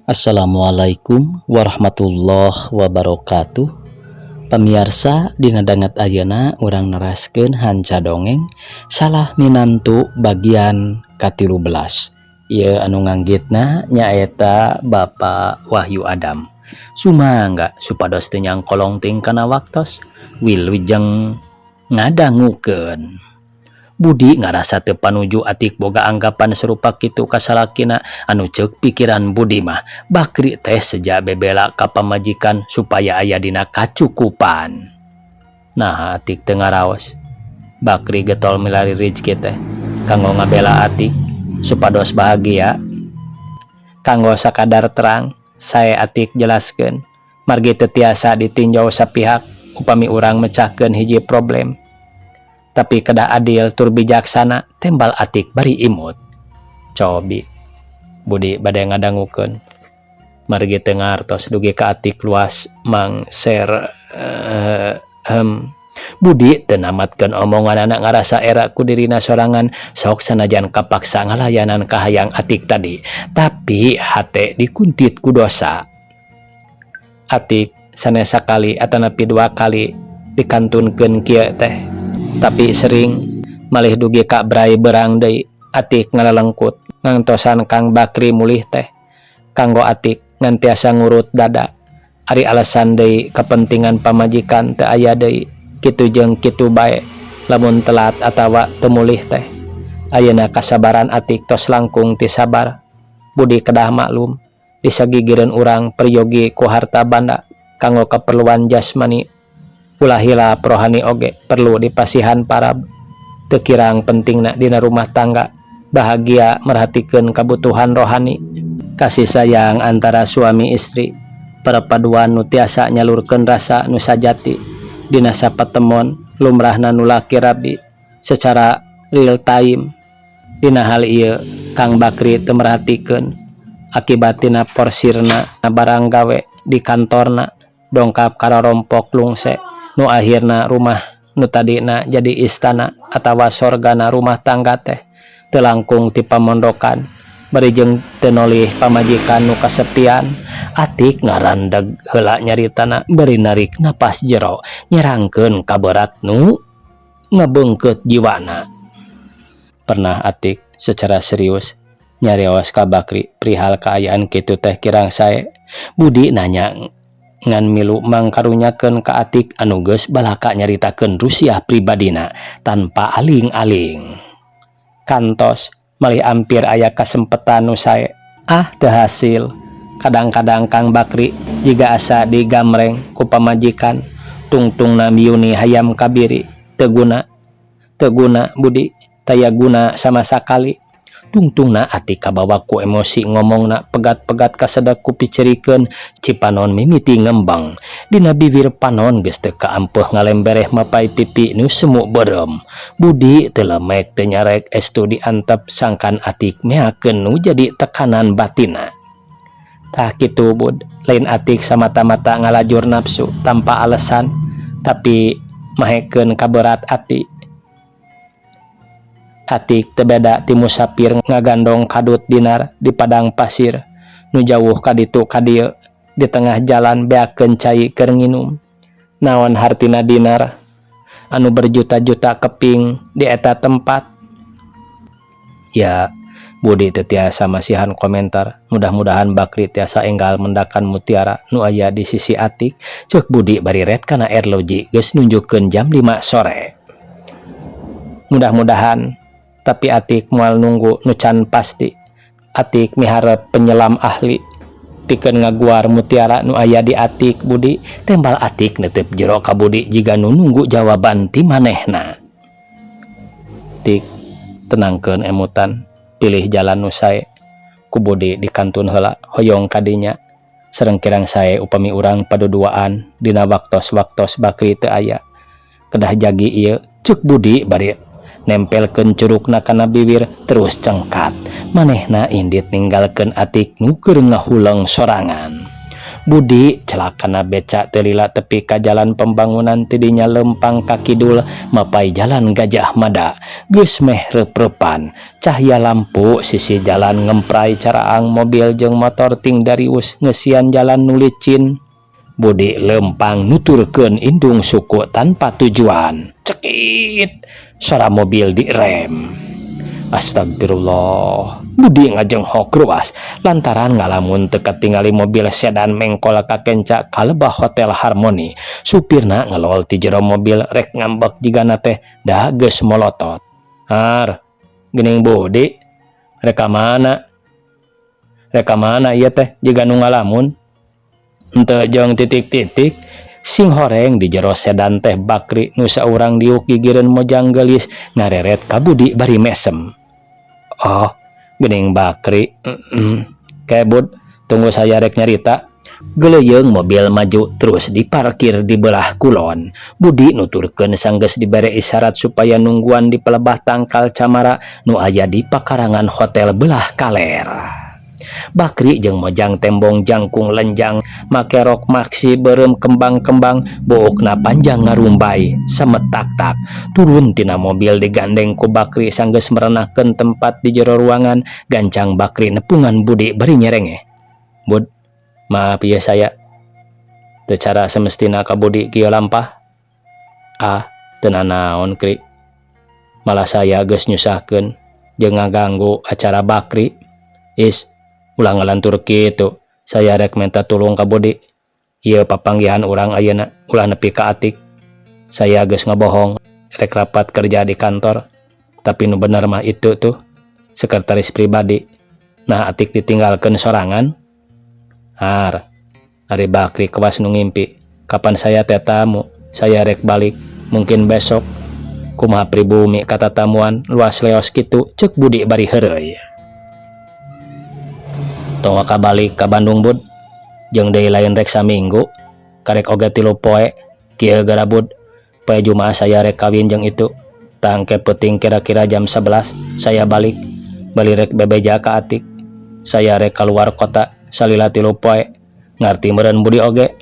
Assalamualaikum warahmatullahi wabarakatuh. Pamiarsa, dina danget ayeuna urang neraskeun hanca dongeng Salah Minantu bagian ka-13. Ieu anu nganggitna nyaeta Bapak Wahyu Adam. Sumangga supados teu nyangkolong ting kana waktos, wilujeng ngadangukeun. Budi ngarasa teu panuju Atik boga anggapan serupa kitu ka salakina. Anu ceuk pikiran Budi mah, Bakri teh seja bebela ka pamajikan supaya aya dina kacukupan. Nah, Atik teu ngaraos. Bakri getol milari rizki teh kanggo ngabela Atik supados bahagia. Kanggo sakadar terang, sae Atik jelaskeun, margi teu tiasa ditinjau sapihak upami urang mecahkeun hiji problem. Tapi kedah adil tur bijaksana, tembal Atik bari imut. Cobi Budi bade ngadangukeun, margi teu ngartos dugi ka Atik luas mangser Budi teu namatkeun omonganana, ngarasa era ku dirina sorangan. Sok sanajan kapaksa ngalayanan kahayang Atik tadi, tapi hate dikuntit ku dosa. Atik sanes sakali atanapi dua kali dikantunkeun kieu teh, tapi sering. Malih dugi ka bray beurang deui Atik ngalalengkut ngangtosan Kang Bakri mulih teh. Kanggo Atik ngan tiasa ngurut dada. Ari alasan deui kepentingan pamajikan teu aya deui, kitu jeung kitu bae lamun telat atawa teu mulih teh. Ayeuna kasabaran Atik tos langkung ti sabar. Budi kedah maklum, disagigireun urang peryogi ku harta banda kanggo kaperluan jasmani, ulah hilap rohani oge perlu dipasihan parab. Teu kirang pentingna dina rumah tangga bahagia merhatikeun kabutuhan rohani, kasih sayang antara suami istri, perpaduan nu tiasa nyalurkeun rasa nu sajati dina sapatemon, lumrahna nu laki rabi secara real time. Dina hal ieu Kang Bakri teu merhatikeun, akibat tina porsirna barang gawe di kantorna dongkap kararompok lungse, nu akhirna rumah nu tadina jadi istana atawa sorgana rumah tangga teh teu langkung ti pamondokan, bari jeung teu nolih pamajikan nu kasepian. Atik ngarandeg heula nyaritana bari narik napas jero nyerangkeun kaberat nu ngabeungkeut jiwana. Pernah Atik secara serius nyarios ka Bakri perihal kaayaan kitu teh kirang sae? Budi nanya ngan milu mangkarunyakeun ka Atik anu geus balaka nyaritakeun rusiah pribadina tanpa aling-aling. Kantos malih ampir aya kasempetan nu sae. Ah, teu hasil. Kadang-kadang Kang Bakri jiga asa digamreng ku pamajikan, tungtungna miyuni hayam kabiri. Teu guna, teu guna, Budi, taya guna sama sakali. Tungtungna Atik kabawa ku emosi, ngomongna pegat-pegat, kasedek ku picerikeun. Cipanon mimiti ngembang dina bibir, panon geus teu kaampeuh ngalembereh mapay pipi nu semu beureum. Budi teu lemek teu nyarek, estu diantep sangkan Atik meakeun nu jadi tekanan batinna. Tah kitu, Bud. Lain Atik samata-mata ngalajur nafsu tanpa alasan, tapi mahekeun kaberat ati. Atik teu beda ti musafir ngagandong kadut dinar di padang pasir nu jauh ka ditu ka dieu, di tengah jalan beakeun cai keur nginum. Naon hartina dinar anu berjuta-juta keping di eta tempat? Ya, Budi teu tiasa masihan komentar. Mudah-mudahan Bakri tiasa enggal mendakan mutiara nu aya di sisi Atik, ceuk Budi bari ret kana erloji geus nunjukkeun jam 5 sore. Mudah-mudahan, tapi Atik moal nunggu nu can pasti. Atik miharep penyelam ahli pikeun ngaguar mutiara nu aya di Atik, Budi, tembal Atik neuteup jero ka Budi jiga nu nunggu jawaban ti manehna. Tik, tenangkeun emutan, pilih jalan nu sae. Ku Budi dikantun heula hoyong kadinya. Sareng kirang sae upami urang paduduaan dina waktos-waktos Bakri teu aya. Kedah jagi ieu, ceuk Budi bari nempelkeun curukna kana bibir terus cengkat. Manehna indit ninggalkeun Atik nu keur ngahuleng sorangan. Budi celakana beca teu lila tepi ka jalan pembangunan tidinya lempang ka kidul mapay jalan Gajah Mada. Geus meh reup-reupan. Cahya lampu sisi jalan ngempray caraang mobil jeung motor ting darius ngeusian jalan nu licin. Budi lempang nuturkeun indung suku tanpa tujuan. Cekit! Sora mobil direm. Astagfirullah. Budi ngajenghok ruas lantaran ngalamun teu katingali mobil sedan mengkol kakenca ka lebah Hotel Harmony. Supirna ngelol ti jero mobil rek ngambek jigana teh da geus molotot. Har, geuning Budi, rek ka mana? Rek ka mana ieu teh jiga nu ngalamun? Henteu jeung titik-titik. Singhoreng di jero sedan teh Bakri nu saurang diuk gigireun mojang geulis ngareret ka Budi bari mesem. Oh, geuning Bakri. Ke Bud, tunggu saya rek nyarita. Geleuyeung mobil maju terus diparkir di belah kulon. Budi nuturkeun sanggeus dibere isyarat supaya nungguan di pelebah tangkal camara nu aya di pakarangan hotel belah kaler. Bakri jeung mojang tembong jangkung lenjang make rok maxi beureum kembang-kembang, buukna panjang ngarumbay sametak-tak turun tina mobil digandeng ku Bakri. Sanggeus merenahkeun tempat di jero ruangan, gancang Bakri nepungan Budi bari nyerengeh. Bud, maaf ya, saya teu cara semestina ka Budi kieu lampah. Ah, teu nanaon, Kri, malah saya geus nyusahkeun jeung ngaganggu acara Bakri. Is, ulah ngalantur kitu. Saya rek minta tulung ka Budi. Ieu papanggihan urang ayeuna ulah nepi ka Atik. Saya geus ngabohong rek rapat kerja di kantor, tapi nu bener mah itu tuh sekretaris pribadi. Nah, Atik ditinggalkeun sorangan. Har, ari Bakri kewas nu ngimpi. Kapan saya teh tamu? Saya rek balik mungkin besok. Kumaha pribumi kata tamuan luas leos kitu, cek Budi bari heureuy. Tong waka balik ka Bandung, Bud. Jeung deui lain rek saminggu, karek oge 3 poe. Kieu geura, Bud, poe Jumaah saya rek kawin jeung itu. Tangke peuting kira-kira jam 11 saya balik. Bali rek bebeja ka Atik. Saya rek keluar kota salila 3 poe. Ngarti meureun Budi oge.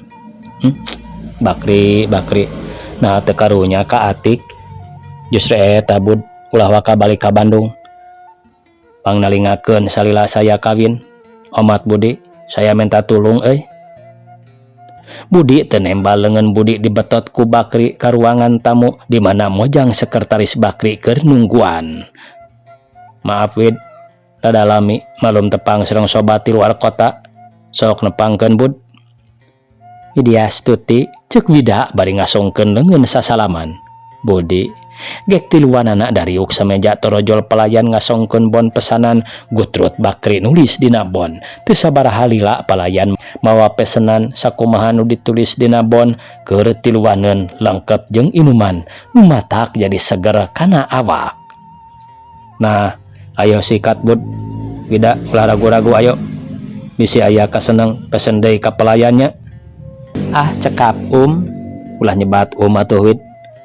Bakri, Bakri. Nah, teu karunya ka Atik. Justru eta, Bud, ulah waka balik ka Bandung. Pangnalingakeun salila saya kawin. Omat Budi, saya minta tulung euy. Budi teu nembal leungeun Budi dibetot ku Bakri ka ruangan tamu di mana mojang sekretaris Bakri keur nungguan. Maaf, Wid, rada lami, malum tepang sareng sobat di luar kota. Sok nepangkeun, Bud. Widiastuti, cek Wida bari ngasongkeun leungeun sasalaman. Budi gek tiluanana dariuk sameja torojol pelayan ngasongkeun bon pesanan. Gutrut Bakri nulis dina bon. Teu sabaraha lila pelayan mawa pesenan sakumaha nu ditulis dina bon, keur tiluaneun lengkep jeung inuman nu matak jadi seger kana awak. Nah, ayo sikat, Bud. Wida, ulah ragu-ragu, ayo. Bisi aya kaseneng, pesen deui ka pelayannya. Ah, cekap, Um. Ulah nyebat Um atuh, Wid.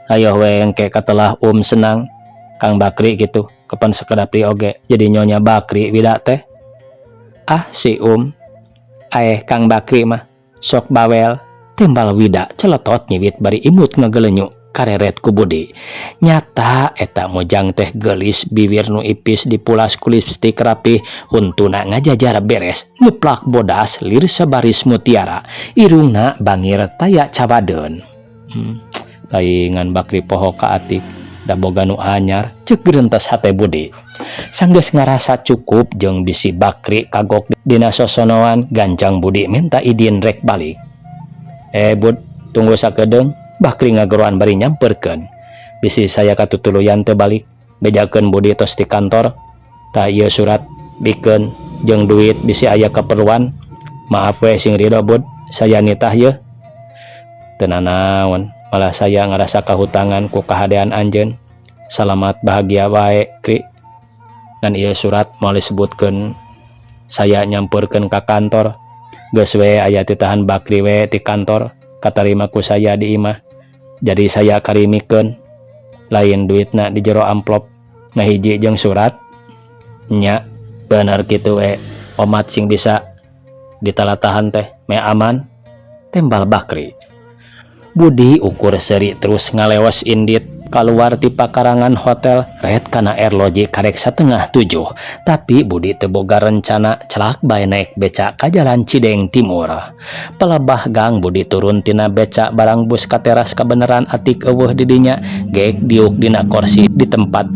Ayo we engke katelah Um senang. Kang Bakri gitu kapan sekedap oge jadi Nyonya Bakri Wida teh. Ah, si Um. Aeh, Kang Bakri mah sok bawel, timbal Wida celetot nyiwit bari imut ngagelenyu kareret ku Budi. Nyata eta mojang teh gelis, bibir nu ipis dipulas ku lipstik rapih, huntuna ngajajar beres ngeplak bodas lir sabaris mutiara, irungna bangir taya cawadeun. Paingan Bakri poho ka Atik da boga nu anyar, cek gerentas hate Budi. Sanggeus ngarasa cukup jeung bisi Bakri kagok dina sosonoan, gancang Budi minta idin rek balik. Eh, Bud, tunggu sakedeung. Bakri ngageroan bari nyamperkeun. Bisi saya katutuluyan teu balik, bejakeun Budi tos di kantor. Tah, ieu surat bikeun jeung duit bisi aya keperluan. Maaf we, sing ridho, Bud, saya nitah ye. Teu nanaon, malah saya ngerasa kahutangan ku kahadean anjeun. Salamat bahagia wae, Kri. Dan ieu surat mau disebutkeun saya nyamperkeun ka kantor. Geus we aya titahan Bakri we ti kantor, katarima ku saya di imah. Jadi saya karimikeun. Lain duitna di jero amplop ngahiji jeung surat. Nya, bener kitu we. Omat sing bisa. Ditalatahan teh meh aman, tembal Bakri. Budi ukur seuri terus ngaleos indit kaluar ti pakarangan hotel ret kana arloji karek 6.30, tapi Budi teu boga rencana, celak bae naek beca ka Jalan Cideng Timur. Pelebah gang, Budi turun tina beca. Barang bus ka teras, kabeneran Atik euweuh di dinya. Gek diuk dina korsi di tempat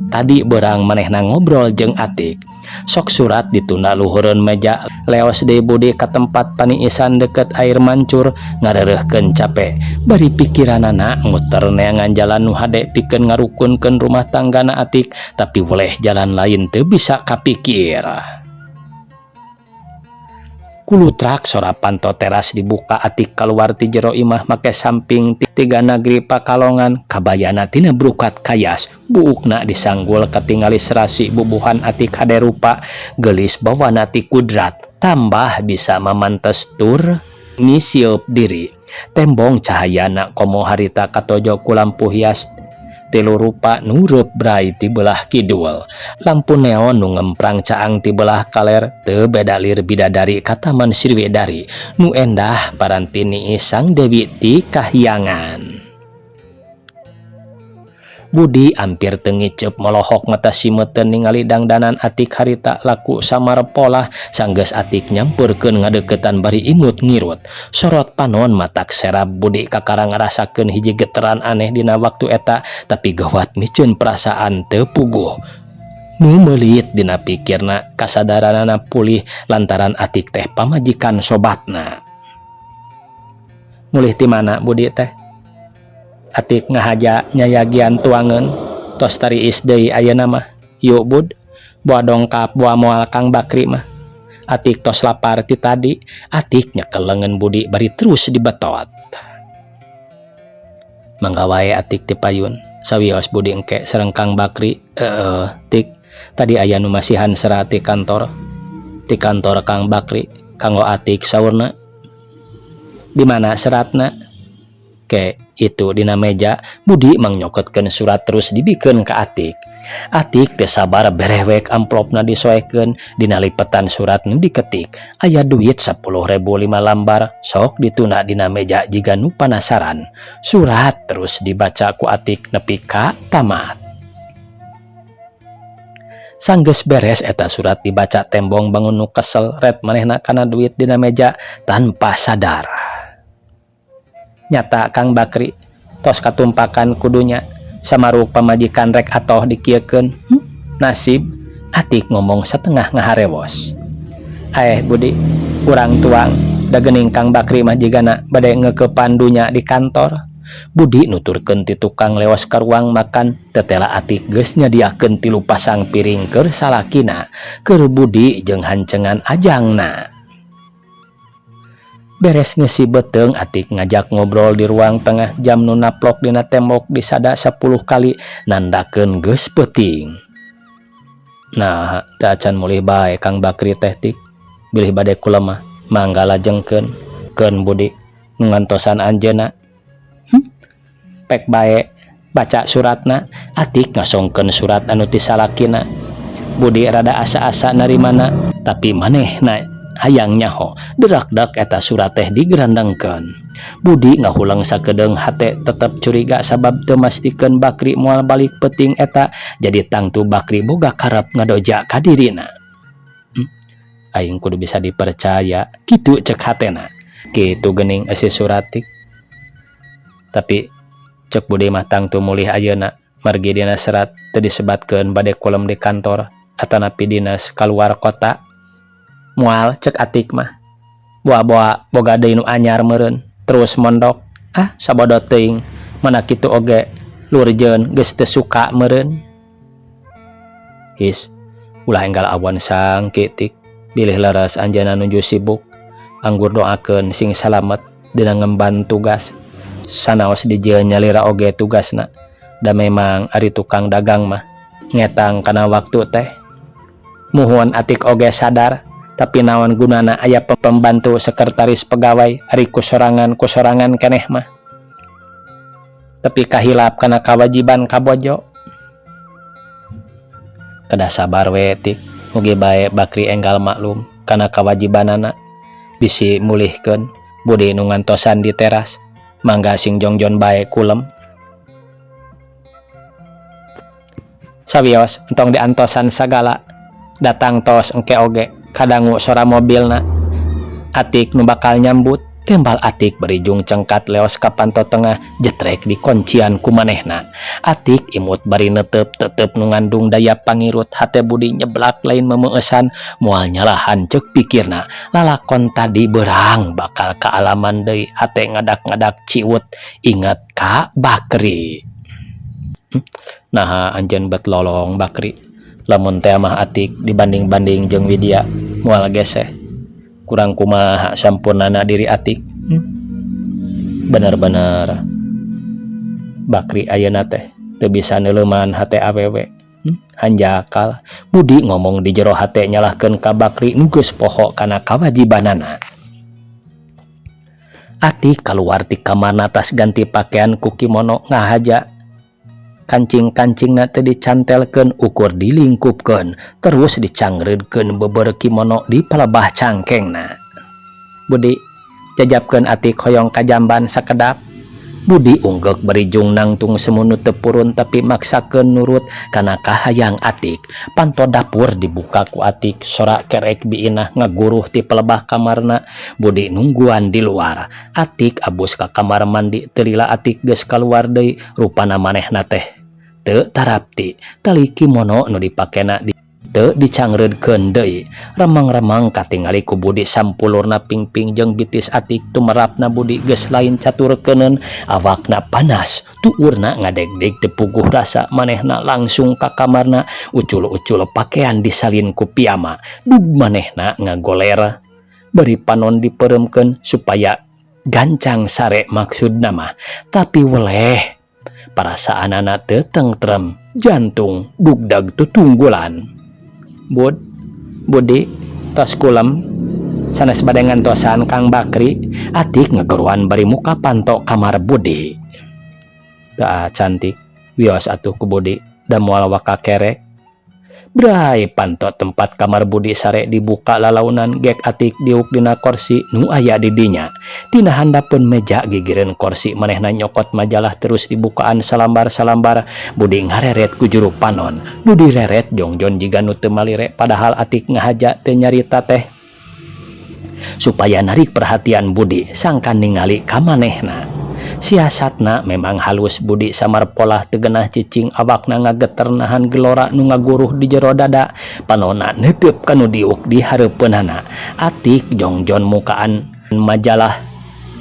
tadi beurang manehna ngobrol jeung Atik. Sok surat ditunda luhureun meja. Leos deui Budi ka tempat paniisan deket air mancur, ngareureurkeun cape bari pikiranana muter neangan jalan nu hade pikeun ngarukunkeun rumah tanggana Atik, tapi weleh jalan lain teu bisa kapikir. Kulutrak sora panto teras dibuka. Atik kaluar ti jero imah make samping tiga nagri Pakalongan, kabayana tina brukat kayas, buukna disanggul, katingali serasi bubuhan. Atik hade rupa, gelis bawana ti kudrat, tambah bisa mamantes tur ngisieup diri. Tembong cahayana komo harita katojo ku lampu hias tilu rupa nu bray ti belah kidul. Lampu neon nu ngemprang caang ti belah kaler teu beda lir bidadari ka Taman Sriwedari nu endah paranti niis Sang Dewi ti Kahyangan. Budi ampir teu ngiceup molohok mata simeuten ningali dangdanan Atik harita laku samarpolah. Sanggeus Atik nyampeurkeun, ngadeukeutan bari imut ngirut. Sorot panon matak serab. Budi kakara ngarasakeun hiji geteran aneh dina waktu eta, tapi gawat miceun perasaan teu puguh nu meulit dina pikirna. Kasadaranana pulih lantaran Atik teh pamajikan sobatna. "Mulih ti mana Budi teh?" Atik ngahaja nyayagian tuangeun. "Tos tariis deui ayeuna mah. Yuk, Bud, boa dongkap boa moal Kang Bakri mah. Atik tos lapar ti tadi." Atik nyekel leungeun Budi bari terus dibetot. "Mangga wae, Atik, ti payun. Sawios Budi engke sareng Kang Bakri." "Heeh, Tik, tadi aya nu masihan serat ti kantor Kang Bakri kanggo Atik," saurna. "Di mana seratna?" "Ke itu dina meja." Budi mangnyokeutkeun surat terus dibikeun ka Atik. Atik teu sabar, berewek amplopna disoekeun. Dina lipetan surat nu diketik aya duit 10.000 lima lambar. Sok ditunda dina meja jiga nu panasaran. Surat terus dibaca ku Atik nepi ka tamat. Sanggeus beres eta surat dibaca, tembong bangun nu kesel ret manehna kana duit dina meja tanpa sadar. "Nyata Kang Bakri tos katumpakan kudunya samaruk pamajikan rek atoh dikieukeun. Nasib," Atik ngomong setengah ngaharewos. "Aeh, Budi, urang tuang da geuning Kang Bakri mah jigana bade ngeukepan dunya di kantor," Budi nuturkeun ti tukang leos ka ruang makan. Tetela Atik geus nyadiakeun tilu pasang piring keur salakina, keur Budi jeung hancengan ajangna. Beres ngeusi beuteung, Atik ngajak ngobrol di ruang tengah. Jam nu naplok dina tembok disada 10 kali nandakeun geus peuting. "Nah, teu acan mulih bae Kang Bakri teh, Tik? Bilih bade kulemah, mangga lajengkeun." "Keun, Budi, nu ngantosan anjeunna." Pek bae baca suratna." Atik ngasongkeun surat anu ti salakina. Budi rada asa-asa narimana, tapi manehna hayang nyaho. Derak-dak eta surat teh digerandengkeun. Budi ngahuleng sakedeung, hate tetep curiga sabab teu mastikeun Bakri moal balik peuting eta, jadi tangtu Bakri boga karep ngadoja ka dirina. Aing kudu bisa dipercaya," kitu cek hatena. "Kitu geuning eusi surat, Tik. Tapi cek Budi mah tangtu mulih ayeuna, margi dina serat teu disebatkeun bade kulem di kantor atanapi dinas kaluar kota." "Moal, cek Atik mah boa-boa boga deui nu anyar meureun, terus mondok. Ah, sabodo teuing, mana kitu oge lurjeun geus teu suka meureun." "His, ulah enggal awon sangki, Tik. Bilih leres anjeunna nuju sibuk. Anggur doakeun sing salamet dina ngemban tugas, sanaos dijieun nyalira oge tugasna. Da memang ari tukang dagang mah ngetang kana waktu teh." "Muhun, Atik oge sadar, tapi naon gunana aya pembantu, sekretaris, pegawai ari kusorangan kusorangan keneh mah tapi kahilap kana kawajiban ka bojo." "Kedah sabar we, Tik. Mugi bae Bakri enggal maklum kana kawajibanana." Bisi mulihkeun Budi nu ngantosan di teras. Mangga sing jongjon bae kulem. Sawios entong diantosan sagala. Datang tos engke oge kadangu sora mobilna. Atik nu bakal nyambut. Tembal Atik bari jung cengkat leos ka panto tengah jetrek di kuncian ku manehna. Atik imut bari netep tetep nu ngandung daya pangirut hate Budi nyeblak lain memeueusan moal nyalahan ceuk pikirna. Lalakon tadi berang bakal kaalaman deui hate ngadak-ngadak ciut inget ka Bakri. Naha anjeun bet lolong Bakri. Lamun teh mah Atik dibanding-banding jeung Widya moal geseh. Kurang kumaha sampurnana diri Atik. Bener-bener Bakri ayeuna teh teu bisa neuleuman hate awewe. Hanjakal Budi ngomong di jero hate nyalahkeun ka Bakri nu geus poho kana kawajibanana. Atik kaluar ti kamarna tas ganti pakaian ku kimono ngahaja. Kancing-kancingna teu dicantelkeun ukur dilingkupkeun terus dicangreudkeun beber kimono di palebah cangkengna. Budi jajabkeun Atik hoyong ka jamban sakedap. Budi unggeuk bari jung nangtung semunu teu purun tapi maksakeun nurut kana kahayang Atik. Panto dapur dibuka ku Atik sora kerek biinah ngaguruh ti palebah kamarna. Budi nungguan di luar. Atik abus ka kamar mandi teu lila Atik geus kaluar deui rupana manehna teh teu tarapti tali kimono nu dipakena di teu dicangreudkeun deui. Remang-remang katingali ku Budi sampulurna pingping jeung bitis Atik tumerapna Budi geus lain catur keuneun awakna panas tuurna ngadegdeg teu puguh rasa manehna langsung ka kamarna ucul-ucul pakaian disalin ku piyama dug manehna ngagoler bari panon dipeuremkeun supaya gancang sare maksudna mah tapi weleh perasaanana teu tentrem jantung dugdag tutunggulan. Bud, Budi tos kulem sanes bade ngantosan Kang Bakri. Atik ngegeruan bari muka panto kamar Budi. Teu cantik wios atuh ku Budi da moal waka kerek. Bray panto tempat kamar Budi sare dibuka lalaunan gek Atik diuk dina korsi nu aya di dinya. Tina handapeun meja gigireun korsi manehna nyokot majalah terus dibukaan salambar-salambar. Budi ngareret ku juru panon. Nu direret jongjon jiga nu teu malire padahal Atik ngahaja teu nyarita teh supaya narik perhatian Budi sangkan ningali ka manehna. Siasatna memang halus Budi samar polah teu genah cicing awakna ngageter nahan gelora nu ngaguruh di jero dada panona neuteub ka nu diuk di hareupeunana. Atik jongjon mukaan majalah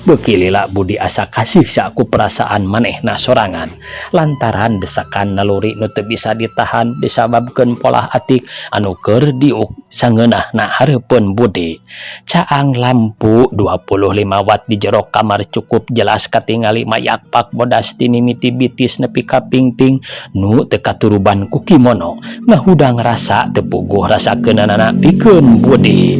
beuki lila Budi asa kasiksa ku perasaan manehna sorangan lantaran desakan naluri nu teu bisa ditahan disababkeun polah Atik anu keur diuk sangeunahna hareupeun Budi. Caang lampu 25 watt di jero kamar cukup jelas katingali mayakpak bodas ti mimiti bitis nepi ka pingping nu teu katuruban ku kimono ngahudang rasa teu puguh rasa keunanana pikeun Budi.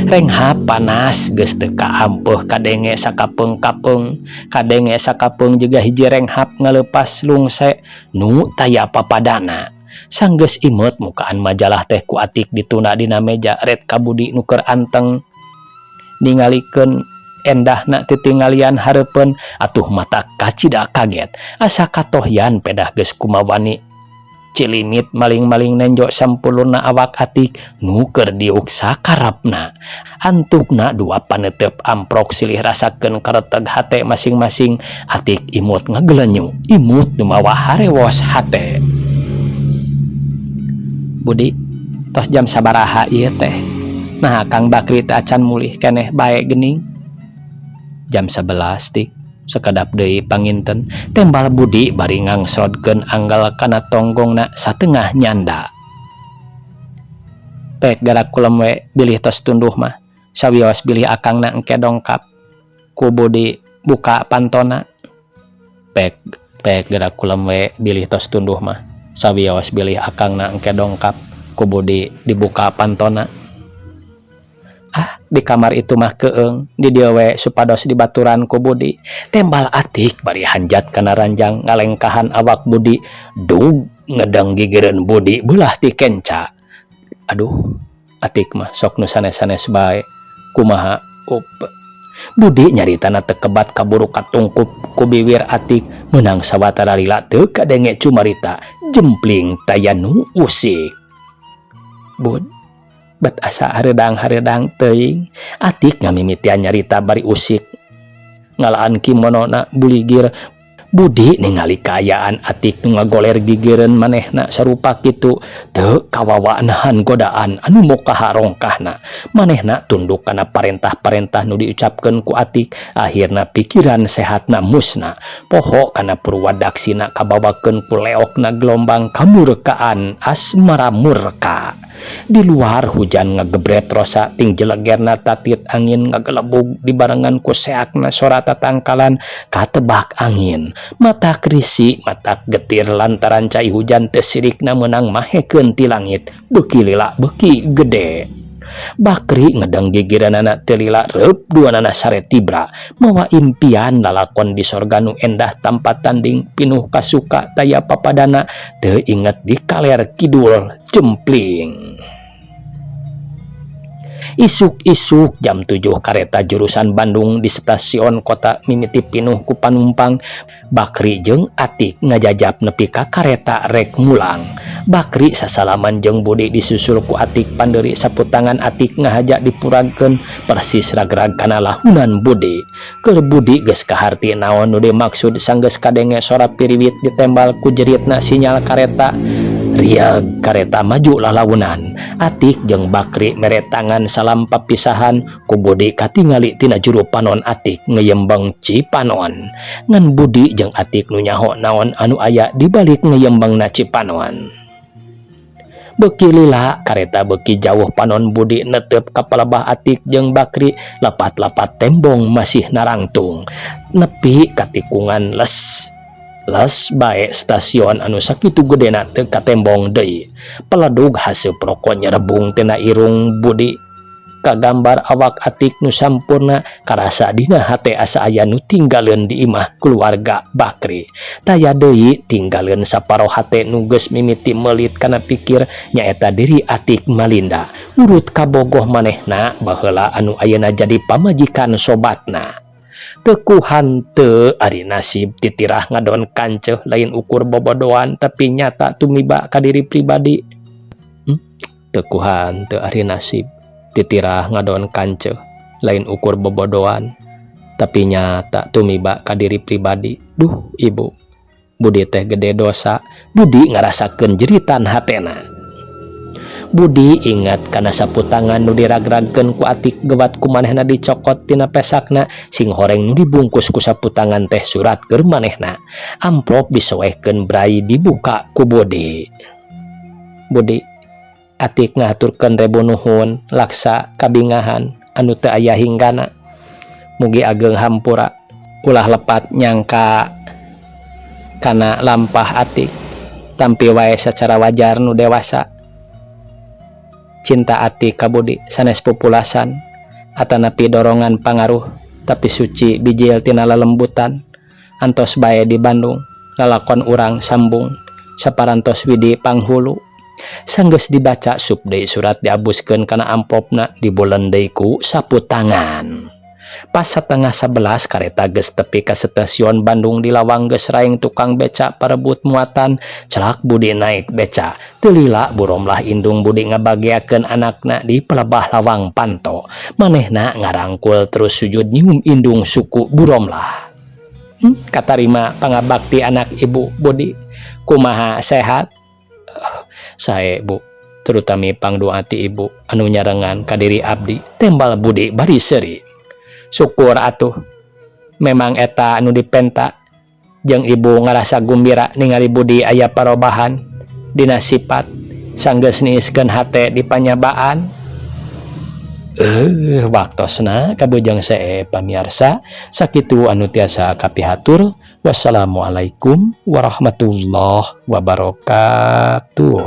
Renghap panas geus teu kaampeuh kadenge sakapeung-kapeung kadenge sakapeung jiga hiji renghap ngaleupas lungse nu taya papadana. Sanggeus imeut mukaan majalah teh ku Atik dituna dina meja ret ka Budi nu keur anteng ningalikeun endahna titinggalian hareupeun atuh mata kacida kaget asa katohyan pedah geus kumawani cilimit maling-maling nenjo sampulurna awak Atik nu keur diuk sakarapna. Antukna dua panetep amprok silih rasakeun kareteg hate masing-masing. Atik imut ngagelenyu imut nu mawa harewos hate. Budi tos jam sabaraha ieu teh? Nah Kang Bakri teh acan mulih keneh bae geuning. Jam 11 tik sekedap deui panginten tembal Budi bari ngangsrodkeun anggal kana tonggongna satengah nyanda. Pek gara kulem we bilih tos tunduh mah sawios bilih akangna engke dongkap ku Budi buka pantona. Pek pek gara kulem we bilih tos tunduh mah sawios bilih akangna engke dongkap ku Budi dibuka pantona. Ah di kamar itu mah keeng di dieu we supados dibaturan ku Budi tembal Atik bari hanjat kana ranjang ngalengkahan awak Budi dug ngedeng gigireun Budi beulah ti kenca. Aduh Atik mah sok nu sanes-sanes bae kumaha Up. Budi nyaritana teu kebat kaburu katungkup ku biwir Atik meunang sawatara lila teu kadenge cumarita jempling taya nu usik. Bud, bet asa hareudang-hareudang teuing. Atik ngamimitian nyarita bari usik ngalaan kimonona buligir. Budi ningali kaayaan Atik nu ngagoler gigireun manehna sarupa kitu teu kawawa nahan godaan anu mokaha rongkahna. Manehna tunduk kana parentah-parentah nu diucapkeun ku Atik. Akhirna pikiran sehatna musna, poho kana purwadaksina, kabawakeun ku leokna gelombang kamurkaan asmara murka. Di luar hujan ngagebret rosa ting jelegerna tatit angin ngagelebug dibarengan ku seakna sora tatangkalan katebak angin. Matak risi, matak getir lantaran cai hujan teu sirikna meunang mahekeun ti langit beuki lila beuki gede. Bakri ngedeng gigireunana teu lila reup duanana sare tibra mawa impian lalakon di sorga nu endah tanpa tanding pinuh kasuka taya papadana teu inget di kaler kidul jempling. Isuk-isuk jam 7 kareta jurusan Bandung di stasiun kota mimiti pinuh ku panumpang. Bakri jeung Atik ngajajap nepi ka kareta rek mulang. Bakri sasalaman jeung Budi disusul ku Atik pandeuri saputangan. Atik ngahaja dipuragkeun persis ragrag kana lahunan Budi. Keur Budi geus kaharti naon nu dimaksud sanggeus kadenge sora piriwit ditembal ku jeritna sinyal kareta. Rial kareta maju lalaunan. Atik jeung Bakri mere tangan salam papisahan. Ku Budi katingali tina juru panon Atik ngeyembeng cipanon. Ngan Budi jeung Atik nu nyaho naon anu aya di balik ngeyembengna cipanon. Beuki lila kareta beuki jauh panon Budi netep ka palebah Atik jeung Bakri. Lepat-lepat tembong masih narangtung nepi ka tikungan. Les les bae stasiun anu sakitu gedena teu katembong deui. Peledug haseup roko nyerebung tina irung Budi. Kagambar awak Atik nu sampurna, karasa dina hate asa aya nu tinggaleun di imah keluarga Bakri. Taya deui tinggaleun saparo hate nu geus mimiti meulit kana pikir nyaeta diri Atik Malinda, urut kabogoh manehna baheula anu ayeuna jadi pamajikan sobatna. Teu ku hanteu ari nasib titirah ngadon kanceuh lain ukur bobodoan tapi nyata tumiba ka diri pribadi. Teu ku hanteu ari nasib titirah ngadon kanceuh lain ukur bobodoan tapi nyata tumiba ka diri pribadi. Duh ibu, Budi teh gede dosa. Budi ngarasakeun jeritan hatena. Budi ingat kana saputangan nu diragragkeun ku Atik gewat ku manehna dicokot tina pesakna. Sing horeng nu dibungkus ku saputangan teh surat keur manehna. Amplop disoehkeun brai dibuka ku Budi. Budi, Atik ngahaturkeun rebu nuhun laksa kabingahan anu teu aya hinggana. Mugi ageng hampura, ulah lepat nyangka kana lampah Atik. Tampi wae secara wajar nu dewasa. Cinta Atik ka Budi sanes pupulasan atanapi dorongan pangaruh tapi suci bijil tina lelembutan. Antos bae di Bandung lalakon urang sambung saparantos widi panghulu. Sanggeus dibaca sup deui surat diabuskeun kana amplopna dibulen deui ku saputangan. Pas 10.30 kareta geus tepi ka stasiun Bandung. Di lawang geus raeng tukang beca parebut muatan. Celak Budi naik beca. Teu lila Bu Romlah indung Budi ngabageakeun anakna di pelebah lawang panto. Manehna ngarangkul terus sujud nyium indung suku Bu Romlah. Katarima pangabakti anak ibu. Budi kumaha, sehat? Sae, Bu, terutami pangdoa ti ibu anu nyarengan ka diri abdi, tembal Budi bari seuri. Syukur atuh, memang eta anu dipenta jeung ibu. Ngarasa gumbira ningali Budi aya parobahan dina sifat sanggeus niiskeun hate di panyabaan. Waktosna kabujang see pamiarsa, sakitu anu tiasa kapihatur. Wassalamualaikum warahmatullahi wabarakatuh.